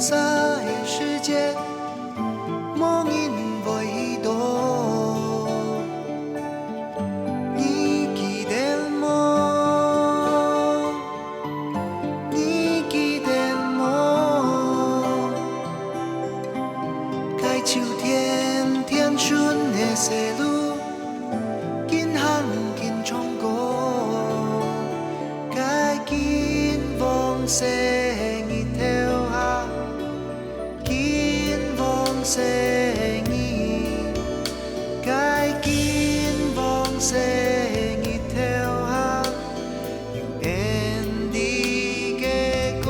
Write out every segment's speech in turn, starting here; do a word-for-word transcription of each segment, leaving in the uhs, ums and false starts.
个時節，無人會去渡。你記得無？你記得無？該秋天，天順个細路，緊行緊唱歌，該金黃色日頭下。 金黃色日，該金黃色日頭下，有𫣆俚个歌，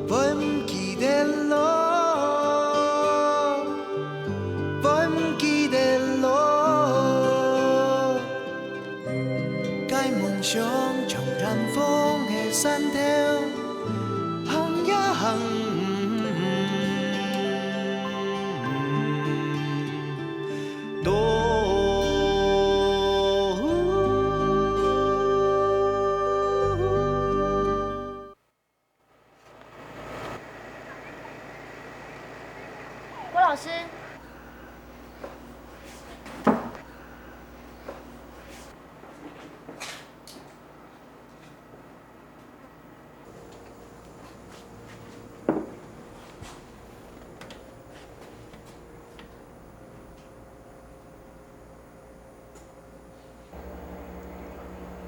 會毋記得路，會毋記得路。 該夢想像巖峰个山頭，行呀行，到。郭老师，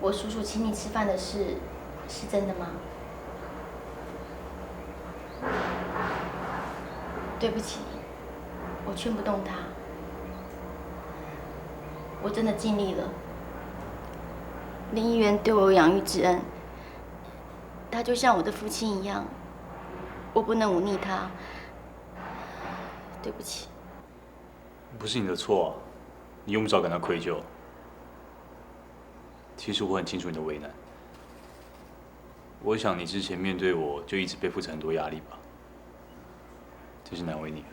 我叔叔请你吃饭的事，是真的吗？对不起，我劝不动他。我真的尽力了。林议员对我有养育之恩，他就像我的父亲一样，我不能忤逆他。对不起。不是你的错啊，你用不着感到愧疚。 其实我很清楚你的为难。我想你之前面对我就一直背负着很多压力吧，真是难为你了。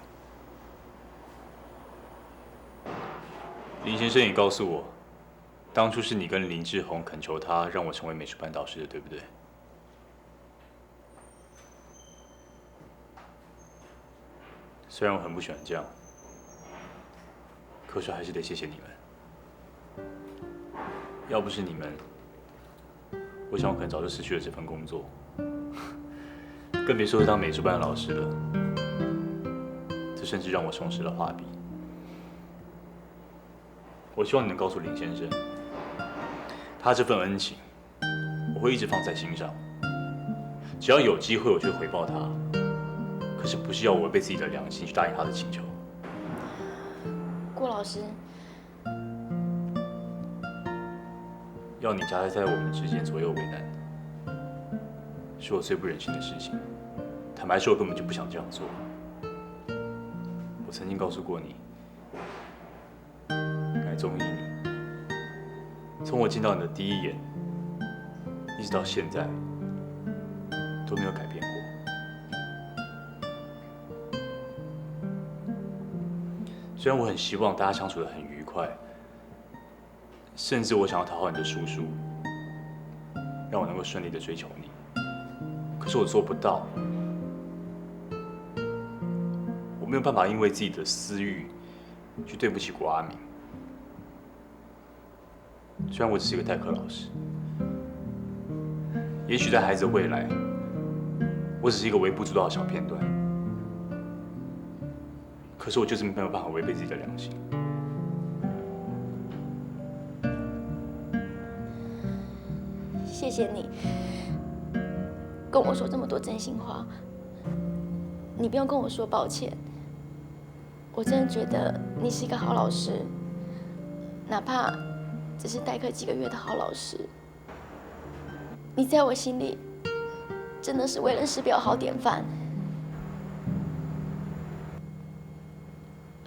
林先生也告诉我，当初是你跟林志宏恳求他让我成为美术班导师的，对不对？ 虽然我很不喜欢这样，可是还是得谢谢你们。要不是你们，我想我可能早就失去了这份工作，更别说是当美术班的老师了。这甚至让我重拾了画笔。我希望你能告诉林先生，他这份恩情， 我会一直放在心上。只要有机会，我就会回报他。可是不是要我违背自己的良心去答应他的请求。顾老师，要你夹在我们之间左右为难，是我最不忍心的事情。坦白说，我根本就不想这样做。我曾经告诉过你， 我中意你。从我见到你的第一眼，一直到现在，都没有改变过。虽然我很希望大家相处得很愉快，甚至我想要讨好你的叔叔，让我能够顺利地追求你，可是我做不到。我没有办法因为自己的私欲 去对不起郭阿明。虽然我只是一个代课老师，也许在孩子的未来，我只是一个微不足道的小片段，可是我就是没有办法违背自己的良心。谢谢你跟我说这么多真心话，你不用跟我说抱歉。 我真的觉得你是一个好老师，哪怕只是代课几个月的好老师，你在我心里真的是为人师表好典范。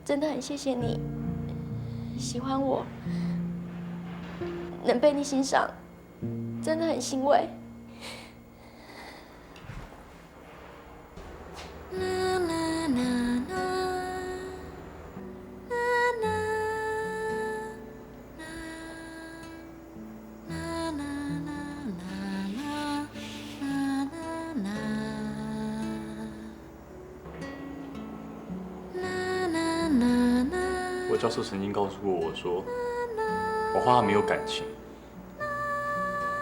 真的很谢谢你喜欢我，能被你欣赏，真的很欣慰。教授曾经告诉过我说，我画画没有感情，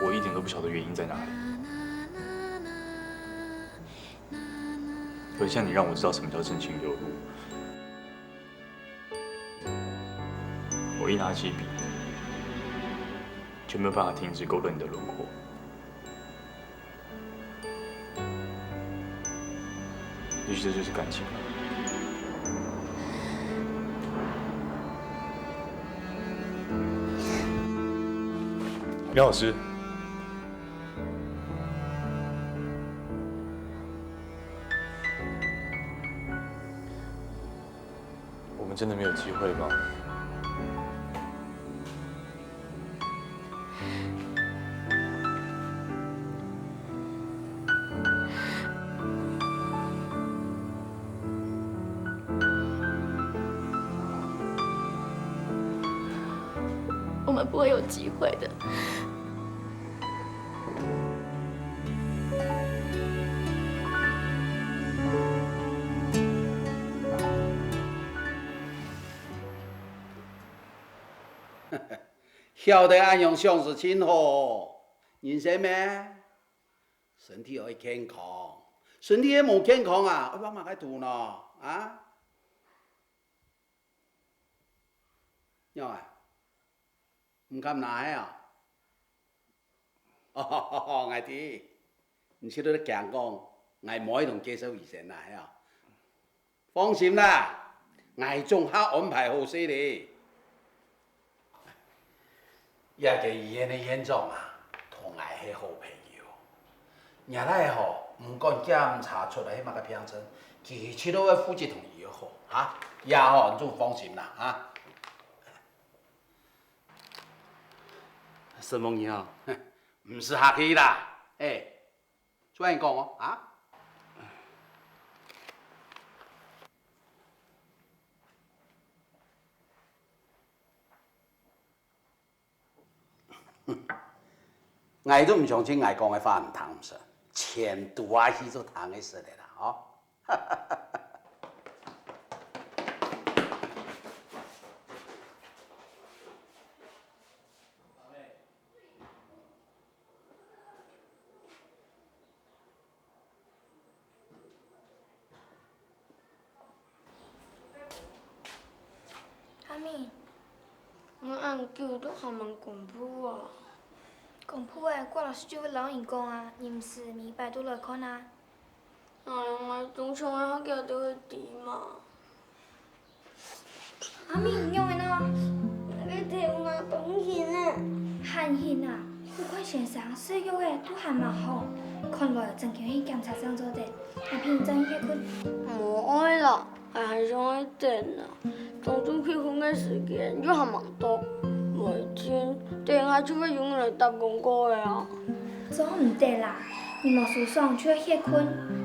我一点都不晓得原因在哪里。可是像你让我知道什么叫真情流露。我一拿起笔，就没有办法停止勾勒你的轮廓。也许这就是感情吧。苗老师，我们真的没有机会吗？我们不会有机会的。晓得恁樣想是真好，人生咩？身體愛健康，身體係無健康啊，愛畫麼个圖呢？啊？仰啊？毋敢拿个啊？哦，𠊎知，你就係驚講，𠊎無愛同介紹醫生啦，係啊？ 放心啦，𠊎總下安排好勢哩。這个醫院个院長啊，同𠊎係好朋友。若倈仔吼，毋管檢查出來係麼个病症，佢一路會負責同佢醫好，哈？這吼，你就放心啦，哈？承蒙你啊。毋使客氣啦，欸， 做恁講哦，啊？𠊎都毋相信𠊎講个話你聽毋識，全肚啊去就聽會識个啦，吼！ 阿明，𠊎恁久都還吂看功課啊。功課欸，顧老師就會摎你講啊，你毋使每擺都來看啊。哎呀，𠊎總想愛較遽就會知嘛。 阿明，仰仔呢？𠊎个頭那當眩啊！還眩啊？你看先生食藥仔都還吂好，看來真經去檢查正做得。阿平轉去歇睏。無愛啦，𠊎還想愛等啊。當晝瞌睏个時間又還吂到，無要緊，等下就會有人來搭功課个啊。做毋得啦，你無思想就愛歇睏。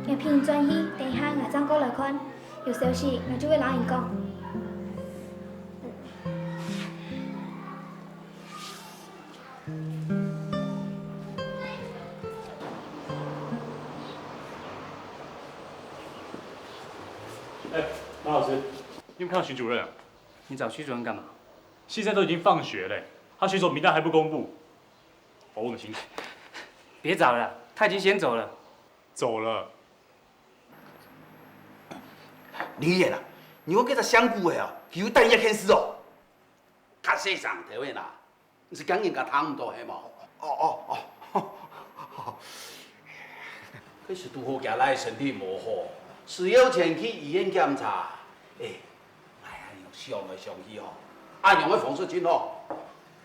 阿平轉去，等下𠊎正過來看。 有消息，𠊎就會摎你講。哎，馬老師，你有沒有看到許主任啊？你找許主任幹嘛？現在都已經放學了，他選手名單還不公布，我問個清楚。別找了，他已經先走了。走了？ 李議員啊，你講該隻姓古个哦，佢有帶你去看事哦？較細聲兜仔啦，你係驚人家聽毋到係無？哦哦哦，該時堵好厥倈身體無好，需要前去醫院檢查。欸，𠊎恁樣想來想去吼，恁樣个方式真好，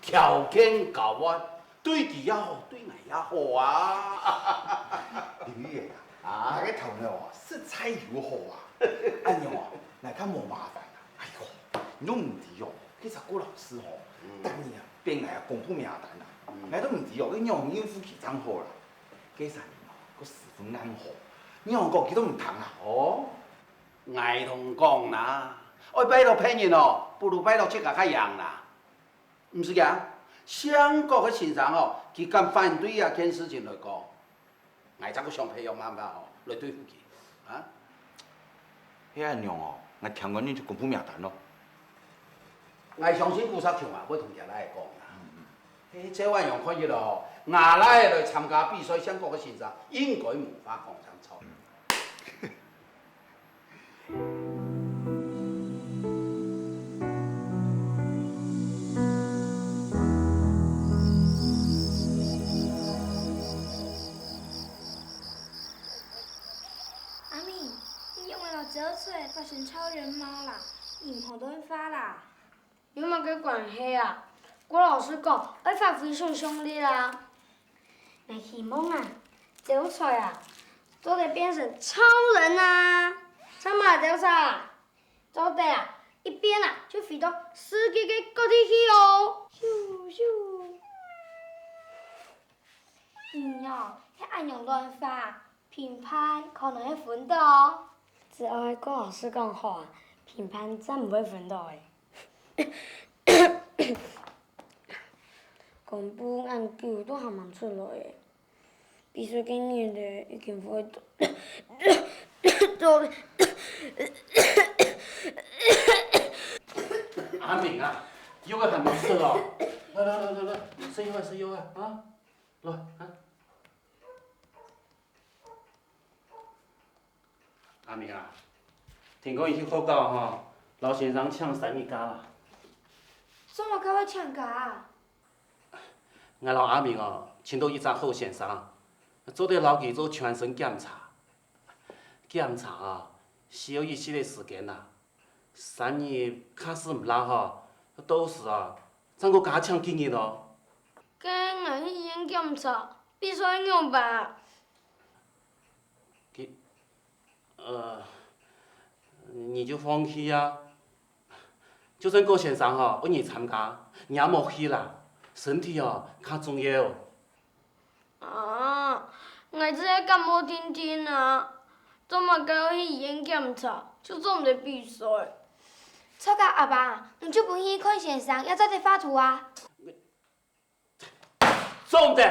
條件交換， 對佢也好，對𠊎也好啊。李議員啊，啊，你个頭腦哦，實在有好啊。恁樣哦，𠊎較無麻煩啊。哎喲，你都毋知哦，該隻顧老師吼，嗯。逐日啊，分𠊎啊公布名單啊，嗯。𠊎都毋知哦，該仰應付佢正好啦。該儕人哦，該師傅恁好，仰講佢都毋聽啊。哦，𠊎同你講啦，愛拜託別人哦，不如拜託自家較贏啦。 毋使驚，姓郭个先生哦，佢敢反對這件事情來講，𠊎正會想別樣辦法哦，來對付佢，啊？係恁樣哦，𠊎聽講你就公布名單咯。，𠊎相信古石強啊會同厥倈仔講啦。嘿，照恁樣看起來吼，吾倈仔來參加比賽，相國个先生應該無話講清楚。阿明，你仰會摎朝菜發成超人貓啦？你毋好亂畫啦！有麼个關係啊？郭老師講愛發揮想像力啊！𠊎希望啊，朝菜啊，做得變成超人啊！參加朝菜啊，做得啊，一變啊就飛到世界个各地去哦！咻咻！你哦，係恁樣亂畫，評判可能會昏倒哦。只愛郭老師講好啊，評判正毋會昏倒欸。公布恁久都還吂出來欸，比賽个日仔已經會到，到。阿明啊，藥仔還吂食哦！來來來來來，食藥仔，食藥仔啊！來啊！ 阿明啊，聽講你去學校吼，摎先生請三日假啦。做麼个會請假啊？𠊎摎阿明哦，尋到一隻好先生，做得摎佢做全身檢查。檢查啊，需要一息个時間啦。三日假使毋罅吼，到時啊，正過加請幾日哦。該𠊎去醫院檢查，比賽仰般啊？ 佢，呃，你就放棄啊！就算郭先生吼愛你參加，你也莫去啦，身體哦較重要。啊，𠊎只係感冒定定啊，做麼个愛去醫院檢查，就做毋得比賽？著啊，阿爸，你就分佢去看先生，也做得畫圖啊。 做毋得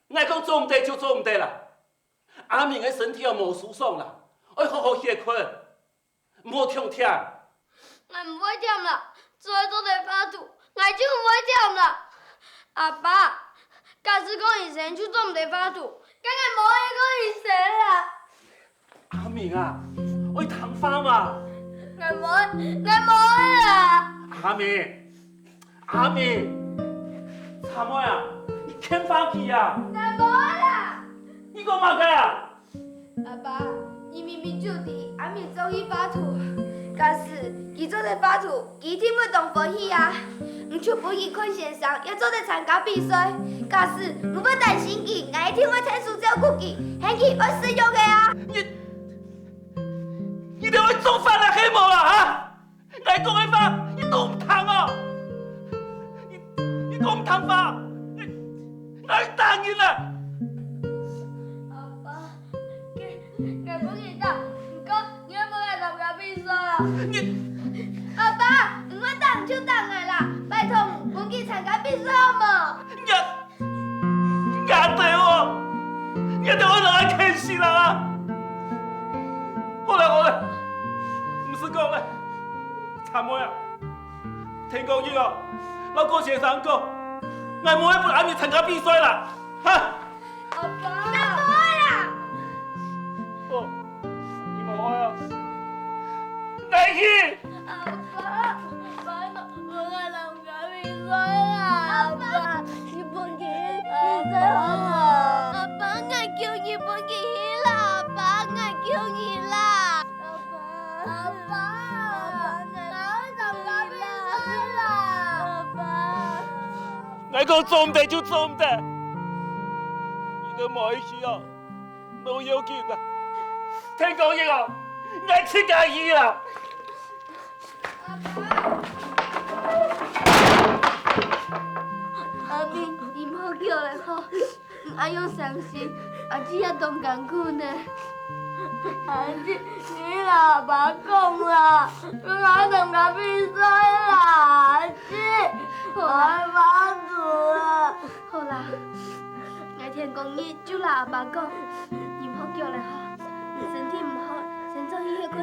！𠊎講做毋得就做毋得啦！阿明个身體哦無舒爽啦，愛好好歇睏，毋好忒忝。𠊎毋會忝啦，只愛做得畫圖，𠊎就毋會忝啦。阿爸，假使講醫生就做毋得畫圖，該𠊎無愛看醫生啦。 阿明啊，愛聽話嘛！𠊎無愛，𠊎無愛啊！阿明，阿明，慘啊！你欠話佢啊！𠊎無愛啊！你講麼个啊？阿爸，你明明就知阿明中意畫圖，假使佢做得畫圖， 佢一定會當歡喜啊！你就分佢看先生，也做得參加比賽。假使你毋擔心佢，𠊎一定會𢯭手照顧佢，喊佢愛食藥仔啊！你，你兜愛做法了係無啊？哈！𠊎講个話，你都毋聽哦！你，你講毋聽話，你，𠊎打人啊！阿爸，𠊎，𠊎分你打，毋過 你愛分𠊎參加比賽啊？你，阿爸，你愛打你就打𠊎啦，拜託你分佢參加比賽好無？你，你兜哦，你兜愛人愛氣死人啊！好了好了，毋使講了，慘妹啊！聽講你哦，摎郭先生講，𠊎無愛分阿明參加比賽啦，哈！ 阿爸！𠊎無愛啦！哦，你無愛啊？來去！阿爸，阿爸，𠊎愛參加比賽啦！阿爸，你分佢去比賽好無？阿爸，𠊎求你分佢去啦！阿爸，𠊎求你啦！阿爸，阿爸，𠊎愛參加比賽啦！阿爸！ 𠊎講做毋得就做毋得，你兜無愛去哦，無要緊啊。聽講你哦，𠊎自家去啦。阿明，你莫噭了吼。 你恁樣傷心，阿姊也當艱苦呢。阿姊，你摎阿爸講啦，分𠊎參加比賽啦，阿姊，𠊎畫圖啦。好啦，𠊎天光日就摎阿爸講，你莫噭了吼，你身體毋好，先轉去歇睏。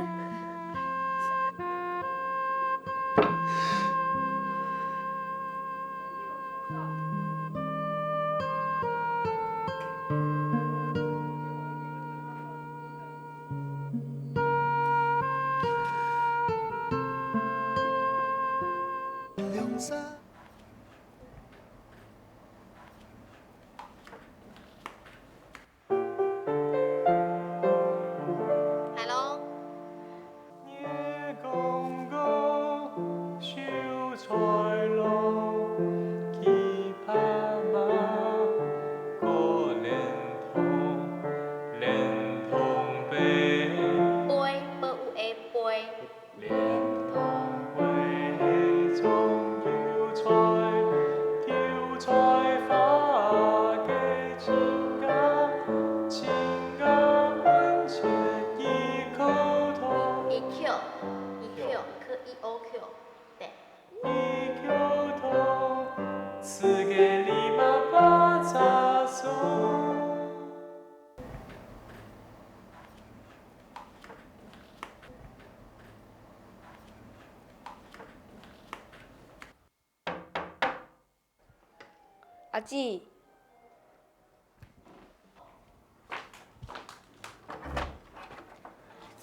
阿姊，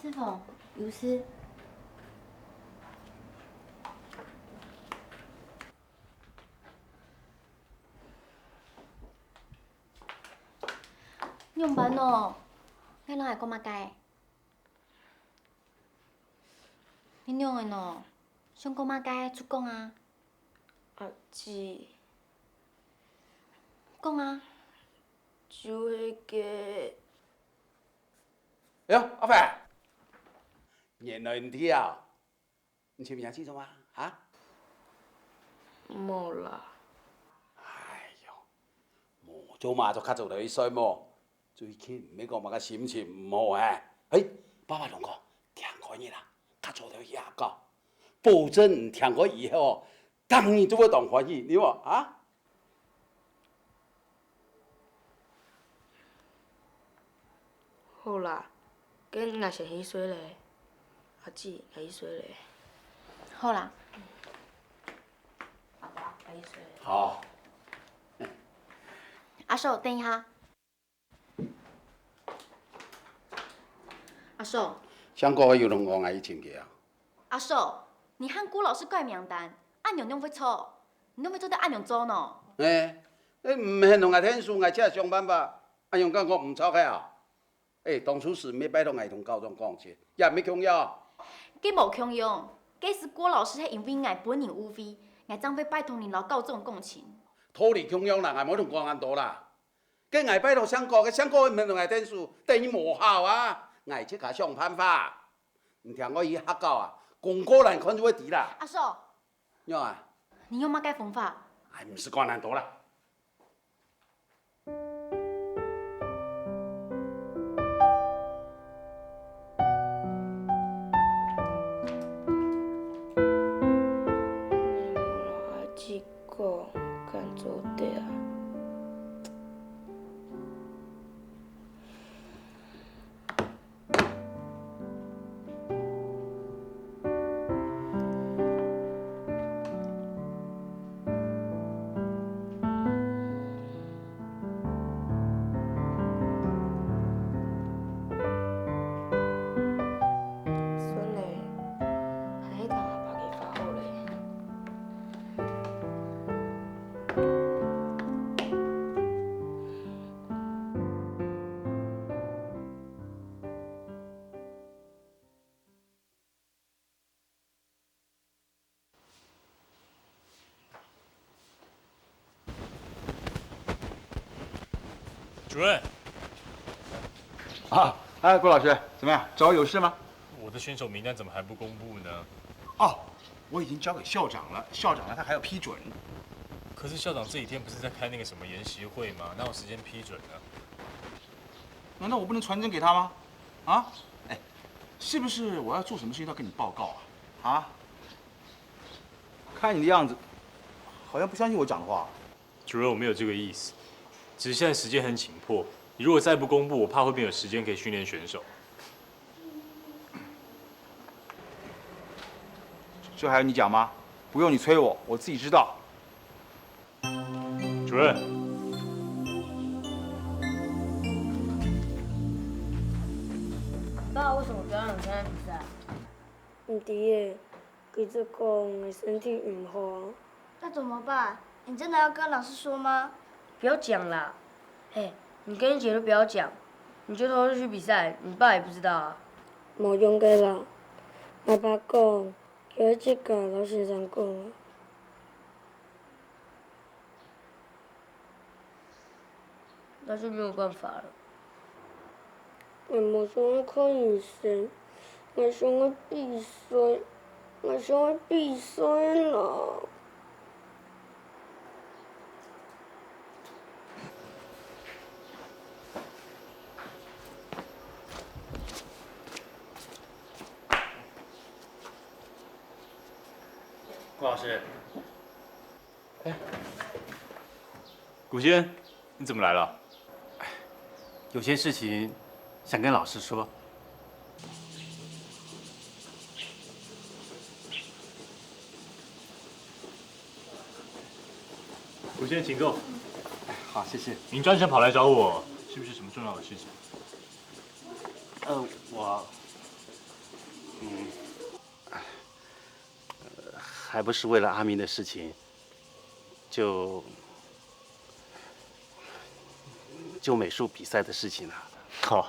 師傅，有事。仰般哦？你摎𠊎講麼个？ 你仰仔呢？想講麼个就講啊！阿姊，講啊！就係該……哎喲，阿凡，原來你在啊！你尋人去做麼？哈？無啦。哎喲，無做麼就較早兜去睡無？ 最近毋係講麼个心情毋好欸？嘿，爸爸同你講，聽開日啊，較早兜去學校，保證你聽開以後，逐日都會當歡喜，你無啊？好啦，該𠊎先去睡咧，阿姊，𠊎去睡咧。好啦。爸爸，𠊎去睡咧。好。阿叔，等一下。 阿叔。上個月有人講𠊎以前个啊。阿叔，你和郭老師蓋名單，恁樣仰會著？你仰會做得恁樣做呢？欸，欸，毋肯同𠊎𢯭手，𠊎自家想辦法，恁樣敢講毋著个啊？欸，當初時毋係拜託𠊎同校長講先，也毋係共樣。該無共樣，該時郭老師係因為𠊎分人誤會，𠊎正會拜託你摎校長講先。道理共樣啦，𠊎無同你講恁多啦。 該𠊎拜託相公，該相公毋肯同𠊎𢯭手，等於無效啊！𠊎自家想辦法。你聽𠊎去學校啊，功課來看就會知啦。阿叔，仰啊？你用麼个方法？哎，毋使管恁多啦。 孫嘞，還係同阿爸佢話好咧。 主任。啊，哎，郭老师，怎么样？找我有事吗？我的选手名单怎么还不公布呢？哦，我已经交给校长了，校长呢，他还要批准。可是校长这几天不是在开那个什么研习会吗？哪有时间批准呢？难道我不能传真给他吗？啊？哎，是不是我要做什么事情都要跟你报告啊？啊？看你的样子，好像不相信我讲的话。 主任，我没有这个意思，只是现在时间很紧迫，你如果再不公布，我怕会没有时间可以训练选手。这还要你讲吗？不用你催我，我自己知道。主任。爸，为什么不要让你参加比赛？ 毋知欸，佢就講𠊎身體毋好。那怎麼辦？你真的要跟老師說嗎？不要講啦。嘿，你跟你姐都不要講，你就偷偷去比賽，你爸也不知道啊。無用个啦，𠊎爸講，佢愛自家摎先生講啊。 那就沒有辦法了。𠊎無想愛看醫生，𠊎想愛比賽，𠊎想愛比賽啦。顾老师， 哎，古先，你怎么来了？有些事情想跟老师说。古先，请坐。好，谢谢。您专程跑来找我，是不是什么重要的事情？呃，我，嗯，还不是为了阿明的事情，就就美术比赛的事情啊。哦，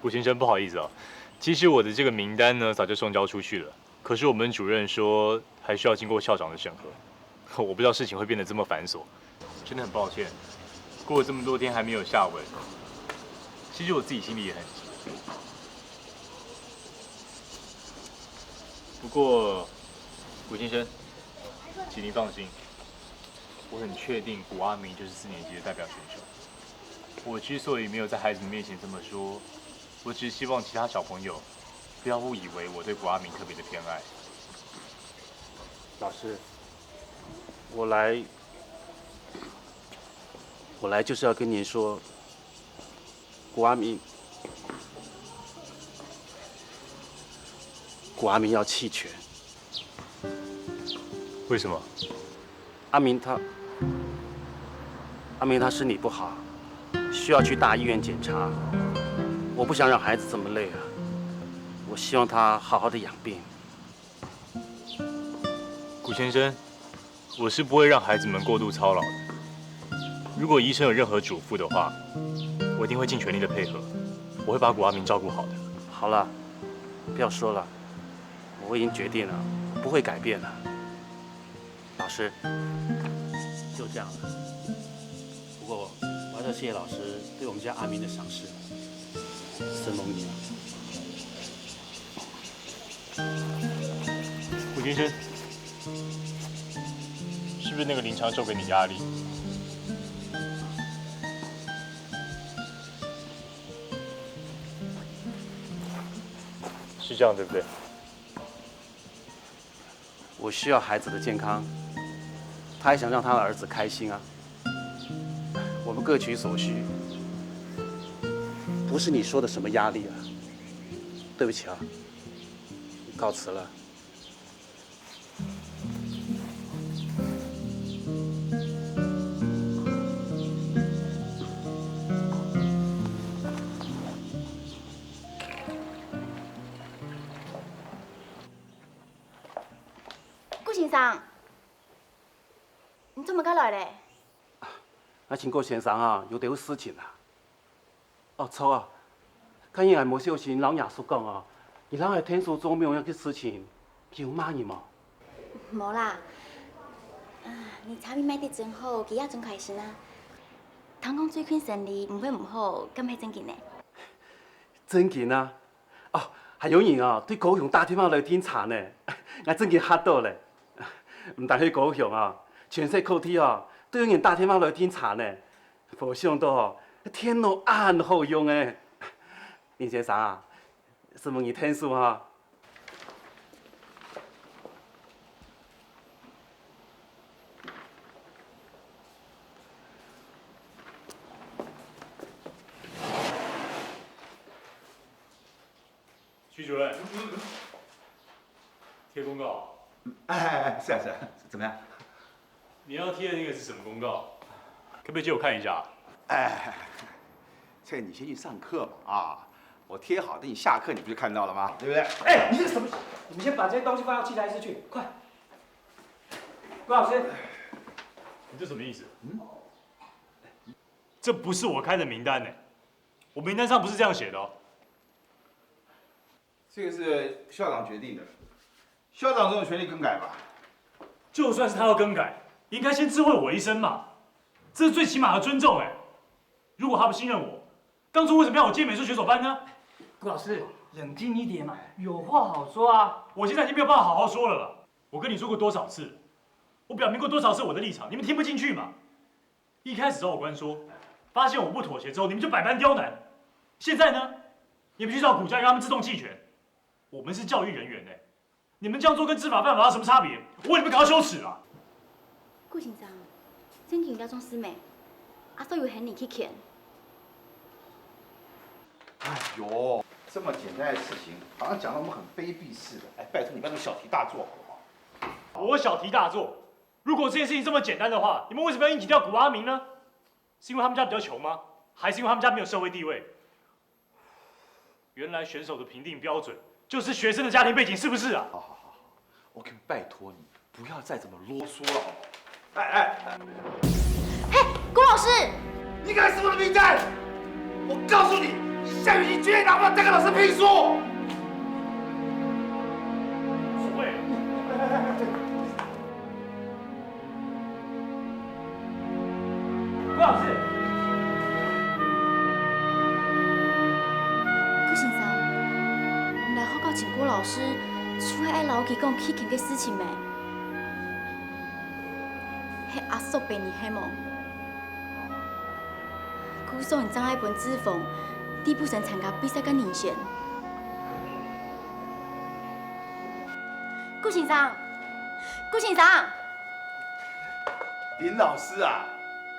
顾先生，不好意思啊，其实我的这个名单呢，早就送交出去了。可是我们主任说，还需要经过校长的审核。我不知道事情会变得这么繁琐，真的很抱歉。过了这么多天还没有下文，其实我自己心里也很急。不过，顾先生，请您放心，我很确定古阿明就是四年级的代表选手。我之所以没有在孩子们面前这么说，我只是希望其他小朋友不要误以为我对古阿明特别的偏爱。老师，我来，我来就是要跟您说，古阿明，古阿明要弃权。为什么？阿明他，阿明他身体不好，需要去大医院检查。我不想让孩子这么累啊，我希望他好好的养病。古先生，我是不会让孩子们过度操劳的。如果医生有任何嘱咐的话，我一定会尽全力的配合。我会把古阿明照顾好的。好了，不要说了，我已经决定了，不会改变了。老师，就这样了。不过我还是要谢谢老师对我们家阿明的赏识，承蒙你了。古先生，是不是那个林强授给你压力？是这样对不对？我需要孩子的健康，他还想让他的儿子开心啊。我们各取所需，不是你说的什么压力了。对不起啊，告辞了。顾先生，你怎么个来嘞？啊，请顾先生啊，有点事情啊。哦，错啊，刚才我没小心，老爷叔讲哦，你老爷天数中没有那个事情，有骂你吗？无啦，啊，你茶米卖得真好，佢也真开心啊。听讲最近生理毋会毋好，敢系正经呢？正经啊，哦，还有人哦，对高雄打电话来订茶呢，我正经吓到嘞。毋但去高雄啊，全省各地哦，都有人打电话来订茶呢。无想到哦，电脑恁好用诶。林先生啊，承蒙你天数哈。 徐主任，贴公告。哎，是啊是啊，怎么样？你要贴的那个是什么公告？可不可以借我看一下？哎，这你先去上课嘛啊！我贴好，等你下课你不就看到了吗？对不对？哎，你这什么？你们先把这些东西放到器材室去，快！顾老师，你这什么意思？嗯，这不是我开的名单呢，我名单上不是这样写的哦。这个是校长决定的，校长总有权利更改吧？就算是他要更改，应该先知会我一声嘛，这是最起码的尊重哎。如果他不信任我，当初为什么要我接美术选手班呢？顾老师，冷静一点嘛，有话好说啊。我现在已经没有办法好好说了啦。我跟你说过多少次，我表明过多少次我的立场，你们听不进去嘛。一开始找我关说，发现我不妥协之后，你们就百般刁难。现在呢，你们去找古家让他们自动弃权。我们是教育人员呢，你们这样做跟知法犯法有什么差别？我为你们感到羞耻啊！顾先生，正经有这种事没？阿叔有喊你去劝。哎呦，这么简单的事情，好像讲到我们很卑鄙似的。哎，拜托你不要那么小题大做好不好？我小题大做？如果这件事情这么简单的话，你们为什么要硬挤掉古阿明呢？是因为他们家比较穷吗？还是因为他们家没有社会地位？原来选手的评定标准就是学生的家庭背景，是不是啊？好好好好，我可拜托你不要再这么啰嗦了，好吗？哎哎，嘿，郭老师，你敢使我的名字？我告诉你，你下学期绝对拿不到这个老师评书。不会。郭老师，郭先生，你来学校请郭老师，除了爱老弟讲去听个事情没？嘿，阿叔陪你，嘿么？ 故所你正爱分志峰，替补生参加比赛个人选。顾先生，顾先生，林老师啊，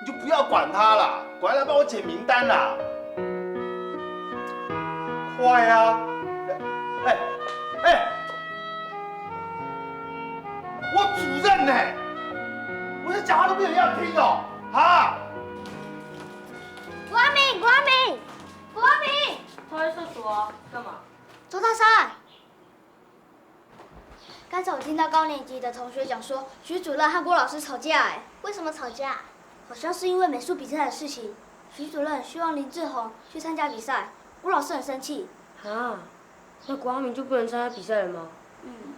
你就不要管他了，赶快来帮我剪名单啦！快啊！哎哎，我主任呢？我在讲话都没有人要听哦，啊！ 国民，国民，国民！他在厕所啊，干嘛？周大帅，刚才我听到高年级的同学讲说，徐主任和郭老师吵架，哎，为什么吵架？好像是因为美术比赛的事情。徐主任希望林志宏去参加比赛，郭老师很生气。啊，那国民就不能参加比赛了吗？嗯，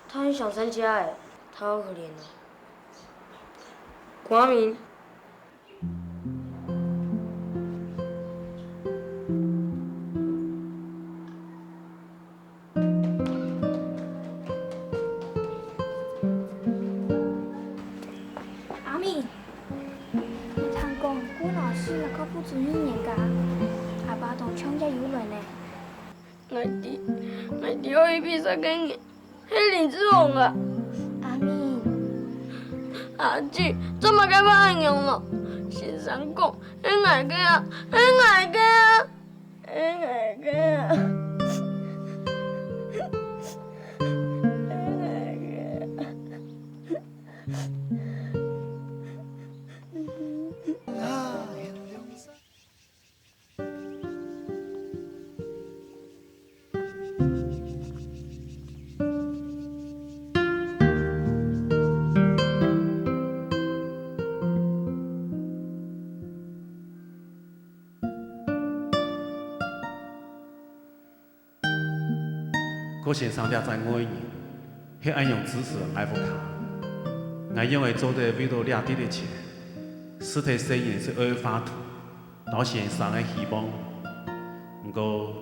他很想参加哎，他好可怜哦。国民。阿明，你听讲，郭老师来个副主任个，阿爸同鄉也有人呢。 𠊎知，𠊎知，愛去比賽个人係林志宏啊。阿明，阿姊，做麼个會恁樣哦？先生講係𠊎个啊，係𠊎个啊，係𠊎个啊，係𠊎个啊。 郭先生這隻愛人，係恁樣支持𠊎屋下，𠊎仰會做得為著這兜个錢，捨忒細人个愛畫圖，摎先生个希望。毋過，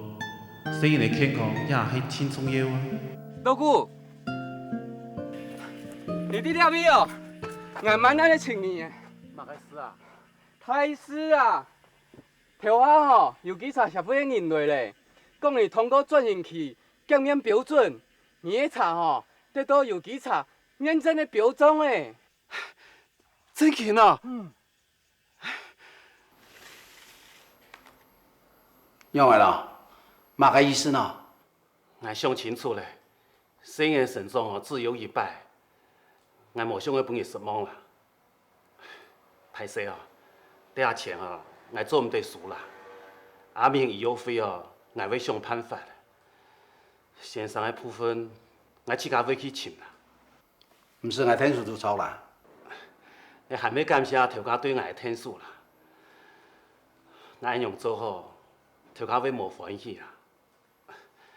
細人个健康也係盡重要啊！老姑，你在這位哦，𠊎滿哪仔尋你。麼个事啊？大事啊！ 頭下吼，有稽查協會个人來咧，講你通過轉型期檢驗標準，你个茶吼，得到有稽查認證个標章咧。正經啊？嗯。仰仔啦？麼个意思呢？𠊎想清楚咧，細人个成長吼，只有一擺，𠊎無想愛分你失望啦。 歹勢哦，這錢哦，𠊎做毋得收啦。阿明醫藥費哦，𠊎會想辦法。先生个部分，𠊎自家會去尋啦。毋使𠊎𢯭手就著啦。𠊎還愛感謝頭家對𠊎个𢯭手啦。𠊎恁樣做吼，頭家會無歡喜啊。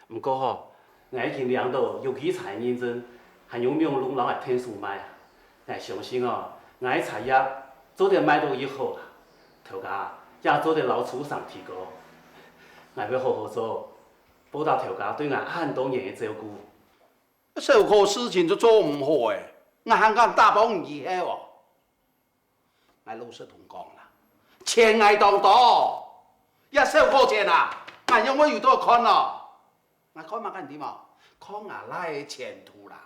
毋過吼，𠊎已經領到有稽查認證，還有網路摎𠊎𢯭手賣。𠊎相信哦，𠊎个茶葉做得賣到越好啦，頭家也做得摎厝上提高。𠊎會好好做，報答頭家對𠊎恁多年个照顧。小可事情就做毋好欸，𠊎還敢打幫你以後哦？ 𠊎老實同你講啦，錢𠊎當多，這小可錢啊，𠊎仰會有得看哦？𠊎看麼个你知無？看吾倈仔个前途啦。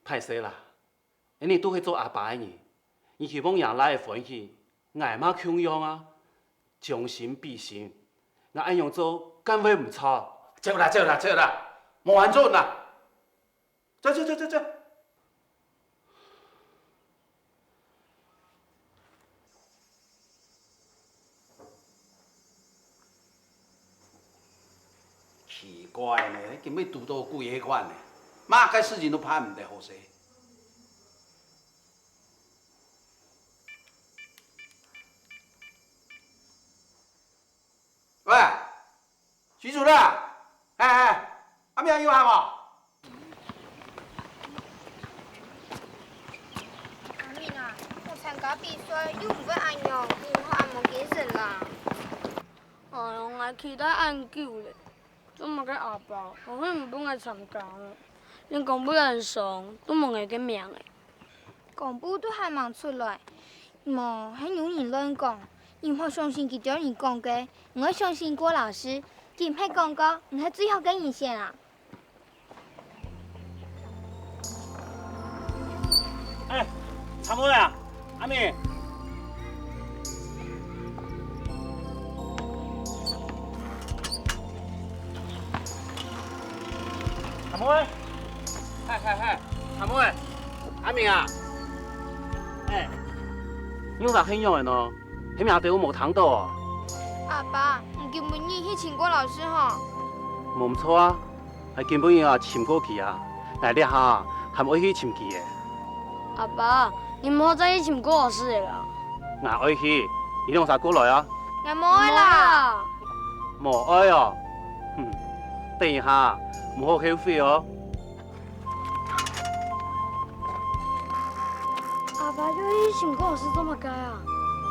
歹勢啦，你都係做阿爸个人，你希望若倈仔歡喜，𠊎嘛共樣啊，將心比心，𠊎恁樣做敢會毋著？走啦走啦走啦，無閒做啦！ 走走走走走。奇怪呢，今晡堵到鬼个款呢，麼个事情都辦毋得好勢。喂，徐主任，哎哎，阿明有閒無？阿明啊，無參加比賽又毋會恁樣，你莫恁無精神啦。哎喲，𠊎期待恁久咧。 做麼个阿爸，好好毋分𠊎參加呢？連公布單上都無𠊎个名誒。公布都還吂出來，無，係有人亂講。你莫相信佢兜人講个，你愛相信郭老師，佢毋係講過，你係最好个人選啊！ 哎，參會啊，阿明。參會，嗨嗨嗨，參會，阿明啊，哎，你有啥很遠的呢？係毋係都無聽到啊？阿爸，你今晡日去尋郭老師吼？無毋著啊。 𠊎今晡日啊尋過佢啊，𠊎這下還愛去尋佢誒。阿爸，你毋好再去尋郭老師了啦。𠊎愛去，你兩儕過來啊。𠊎無愛啦。無愛哦，哼，等一下，毋好後悔哦。阿爸又去尋郭老師做麼个啊？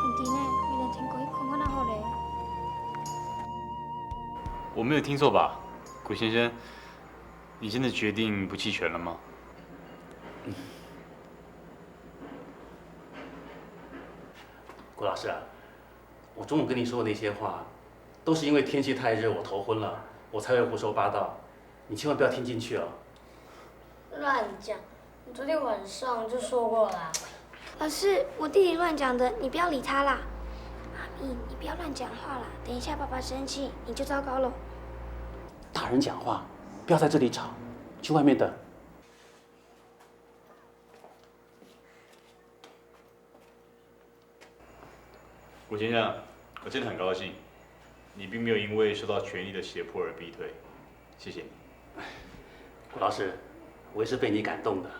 毋知呢，明仔載過去看看仔好咧。我沒有聽錯吧？ 古先生，你真的決定不棄權了嗎？古老師啊，我中午跟你說的那些話，都是因為天氣太熱，我頭昏了，我才會胡說八道。你千萬不要聽進去哦。亂講！ 你昨天晚上就說過啦。老師，我弟弟亂講的，你不要理他啦。阿明，你不要亂講話啦，等一下爸爸生氣，你就糟糕了。大人講話，不要在這裡吵，去外面等。古先生，我真的很高興，你並沒有因為受到權力的脅迫而逼退，謝謝你。古老師，我也是被你感動的。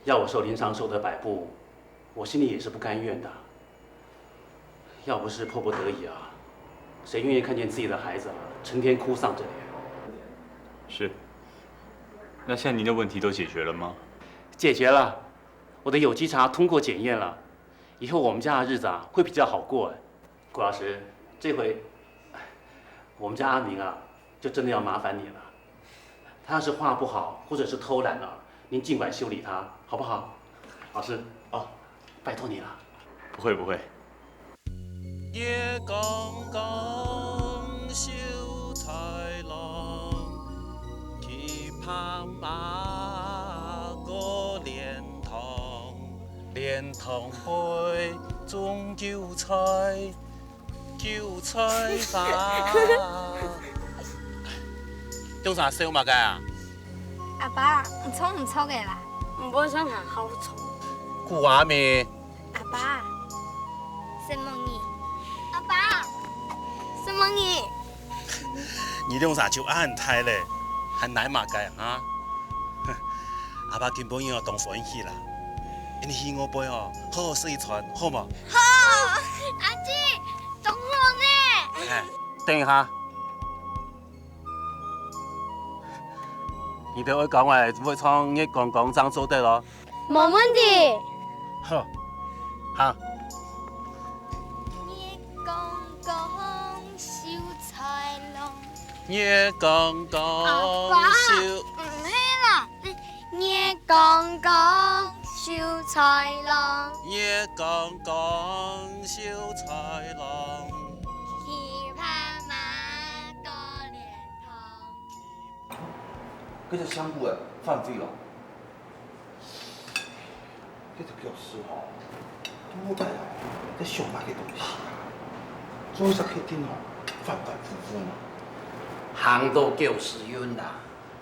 要我受林尚壽的擺佈，我心裡也是不甘願的。要不是迫不得已啊，誰願意看見自己的孩子啊，成天哭喪著臉？是。那現在您的問題都解決了嗎？解決了，我的有機茶通過檢驗了，以後我們家的日子啊，會比較好過。古老師，這回我們家阿明啊，就真的要麻煩你了。他要是畫不好，或者是偷懶了，您儘管修理他，好不好？老師，哦，拜託你了。不會，不會。月光光，秀才郎，騎白馬過蓮塘，蓮塘背，種韭菜， 韭菜花。中啥笑麼个啊？阿爸，你唱毋著个啦。毋會唱還好唱。古阿明。阿爸，承蒙你。阿爸，承蒙你。你兩儕就恁大咧，還奈麼个啊？阿爸今晡日哦當歡喜啦，你去外背哦，好好食一餐，好無？ 好，阿姊，當好呢。哎，等一下，你兜愛教𠊎會唱月光光正做得哦。無問題。好，行。月光光，秀才郎。月光光，阿爸，秀。毋係啦， 月光光，秀才郎。月光光，秀才郎。騎白馬過蓮塘。這隻聲牯仔，范飛龍。這隻教授吼，到底在想麼个東西啊？做一隻決定吼，反反覆覆嘛。行到九十運啦。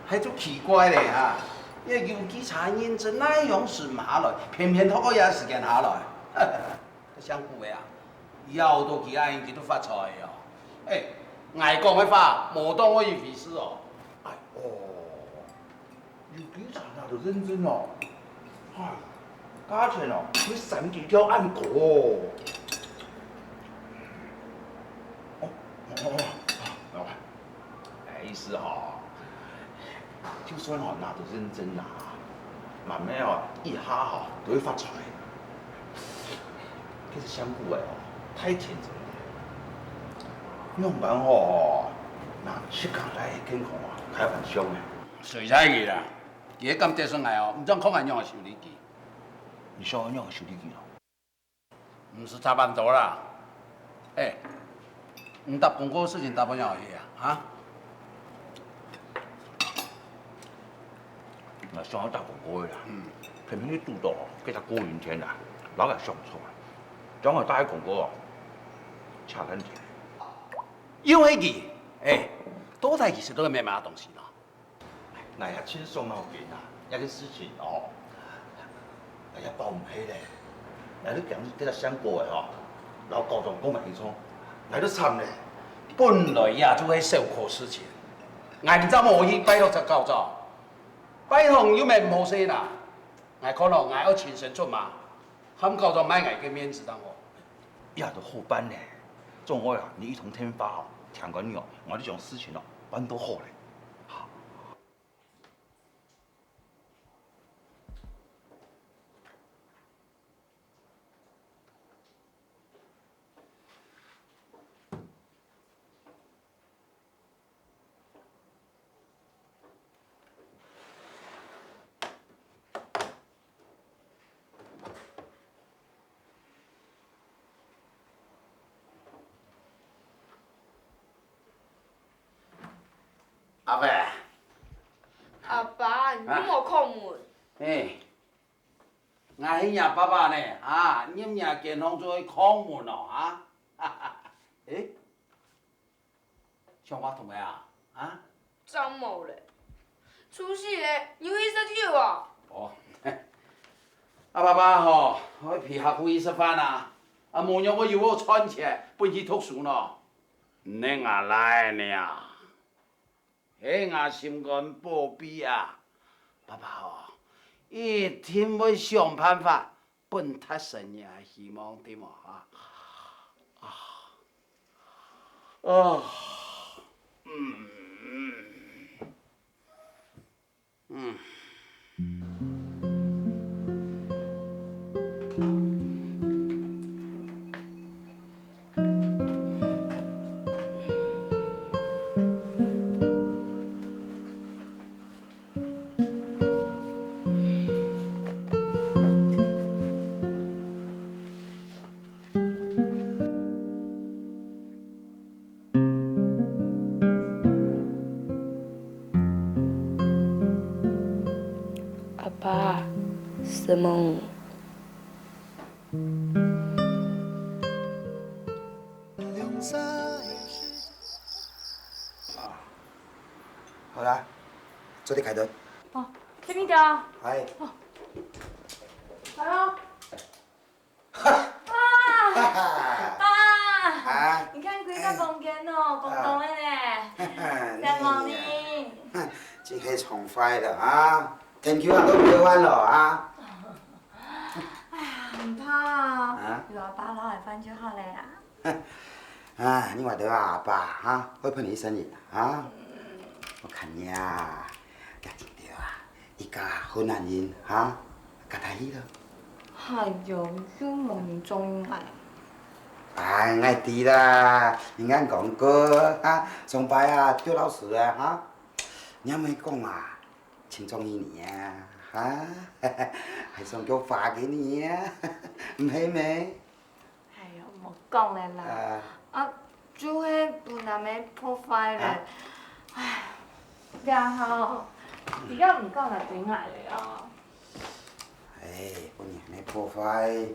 還足奇怪咧哈！這有機茶認證哪樣使毋下來，偏偏拖到這時間下來。這聲牯仔啊，要到佢恁樣佢都發財哦！哎， ，𠊎講个話無當好意思哦。哎哦，有幾儕拿到認證哦？哎，價錢哦，比三級跳還高哦。哦哦哦，老闆，哎，意思吼，就算吼拿到認證啦，慢慢哦，一下吼都會發財。其實香菇仔哦，太天真了，仰般吼，拿食客來健康啊，開玩笑呢。誰在意啦？佢敢得罪𠊎哦，毋知看𠊎仰般修理佢。你想愛仰般修理佢咯？ 毋使插恁多啦。哎，你答廣告个事情答到哪去啊？啊？𠊎想愛打廣告个啦，嗯。偏偏去堵到該隻顧雲天啦，摎𠊎相衝啊，將𠊎打个廣告哦，差三千。又係佢，哎，到底佢食到个麼个東西呢？ 𠊎也盡傷腦筋啊，這个事情哦，𠊎也包毋忒咧。𠊎都驚得著香菇仔吼，摎校長講毋清楚，𠊎都慘咧。本來也就係小可事情，𠊎毋知無去拜託隻校長，拜託又毋係無事啦。𠊎看咯，𠊎愛親身出馬，喊校長賣𠊎个面子當好。 也都好辦呢。總愛啊，你一通電話哦，聽講你哦，𠊎就將事情哦辦到好咧。阿伯，阿爸，你有無敲門？哎，𠊎係若爸爸呢，啊，入若間房做敲門哦，啊？哎， 想話筒个啊？啊？正無咧，出事咧，你有意識有無？哦，阿爸爸吼，愛陪客戶去食飯啊，啊無仰會有好賺錢分佢讀書呢？你𠊎倈仔呢，係𠊎心肝寶貝啊！爸爸吼，一定會想辦法 分達成若希望，對無哈？啊，啊，嗯，嗯。 阿爸，承蒙你。 啊，好啦，做得開燈。哦，這邊的啊。哎。哦。來哦。哈！啊！哈哈！爸！啊？你看這個房間哦，空空的呢。哈哈，承蒙你。你啊，真係撞壞了啊！Thank you啊，都毋會還了啊！哎呀，毋怕啊，啊？有阿爸摎𠊎還就好了呀。 啊，你話著啊，阿爸哈，會陪你一生人啊，哈？我看你啊，也真對啊，一家好男人哈，嫁大去了。哎喲，又無人中意𠊎。哎，𠊎知啦，人家講過哈，上擺啊，就老實啊哈，你阿妹講啊，真中意你啊，哈，還想叫花給你啊，毋係咩？ 哎喲，莫講了啦。啊。啊，就係分阿姆破壞了。啊。唉，這下哦，佢也毋敢來追𠊎了哦。哎，分人破壞，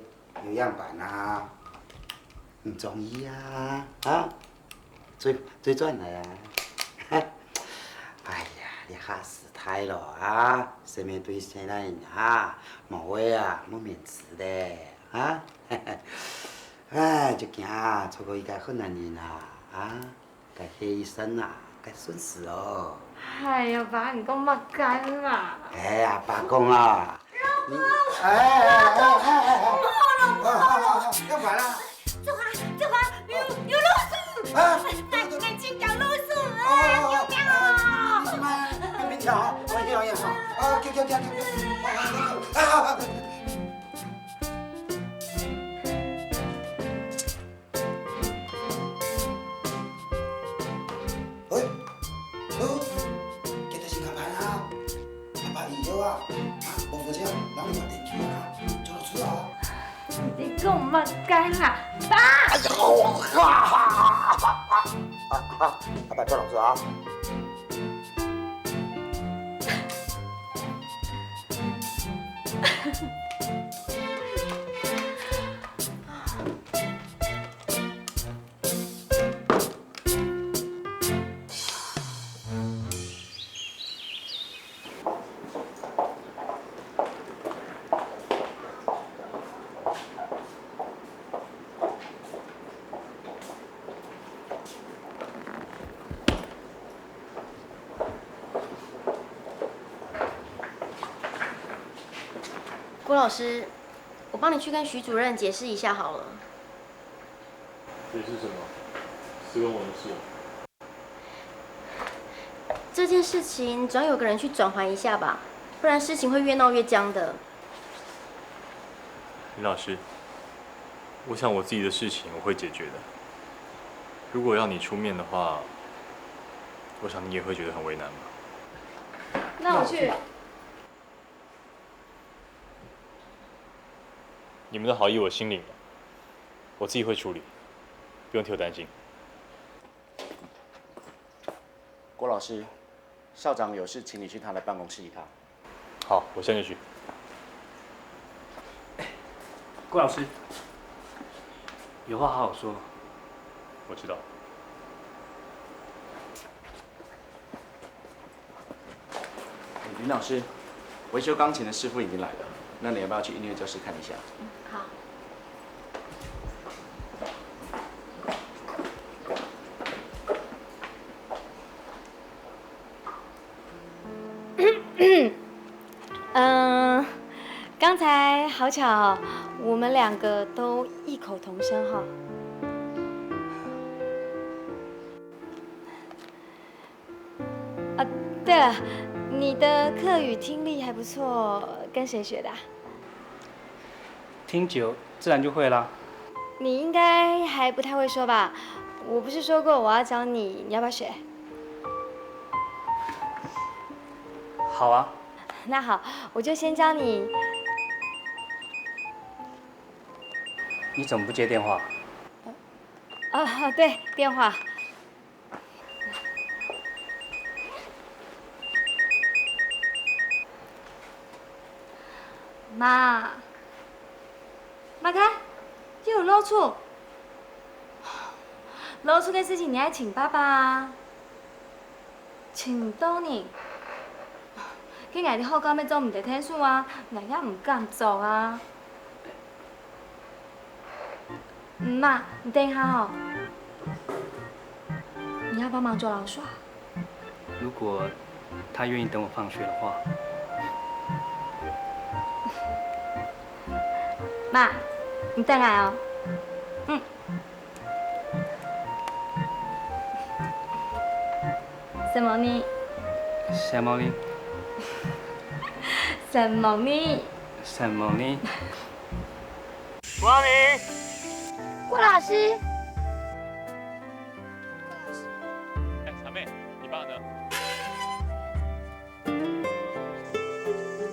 又仰般啊？毋中意啊，啊？ 追，追轉來啊！哎呀，這下時代了啊，細妹對細男人啊，無話啊，無面子咧，啊！哎，就驚啊，錯過一個好男人啊，啊！該謝醫生啊，該順勢哦。哎呀，爸，你講麼个啦？哎呀，爸講啊，你，哎哎哎哎哎哎，幹嘛啦？走啊，走啊，有，有老鼠！啊，那个金角老鼠啊，有没有？你先慢，慢点走，我先往前走。啊，走走走走走，啊啊啊！ 喂，哦，今日係下班啊？下班以後啊，啊，無火車，讓你慢點去啊，走路去啊。你講麼个啦？爸！哎呀，哈哈哈哈哈！下班走路去啊。 郭老师，我帮你去跟徐主任解释一下好了。解释什么？是问我的事啊。这件事情总有个人去转圜一下吧，不然事情会越闹越僵的。林老师，我想我自己的事情我会解决的。如果要你出面的话，我想你也会觉得很为难吧。那我去。你们的好意我心领了，我自己会处理，不用替我担心。 郭老师，校长有事，请你去他的办公室一趟。好，我现在就去。郭老师，有话好好说。我知道。林老师，维修钢琴的师傅已经来了，那你要不要去音乐教室看一下？好。 嗯，刚才好巧哦，我们两个都异口同声哈。啊，对了，你的客语听力还不错，跟谁学的啊？听久，自然就会啦。你应该还不太会说吧？我不是说过我要教你，你要不要学？好啊。那好，我就先教你。你怎么不接电话？哦，对，电话。 媽，媽看，又有老鼠。老鼠个事情你愛尋爸爸啊，尋毋到呢。該𠊎兜學校乜做毋得𢯭手啊，𠊎也毋敢做啊。 嗯，媽，你等一下哦。你要幫忙捉老鼠啊？如果他愿意等我放学的话。媽，你等下哦。嗯。 什么呢？什么呢？什么呢？什么呢？郭阿明。郭老师。哎，小妹，你爸呢？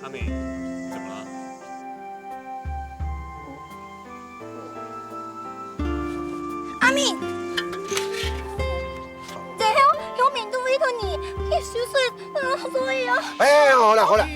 阿明，怎么了？阿明，这后后面都为着你，你休息，嗯，所以啊。哎，好了好了。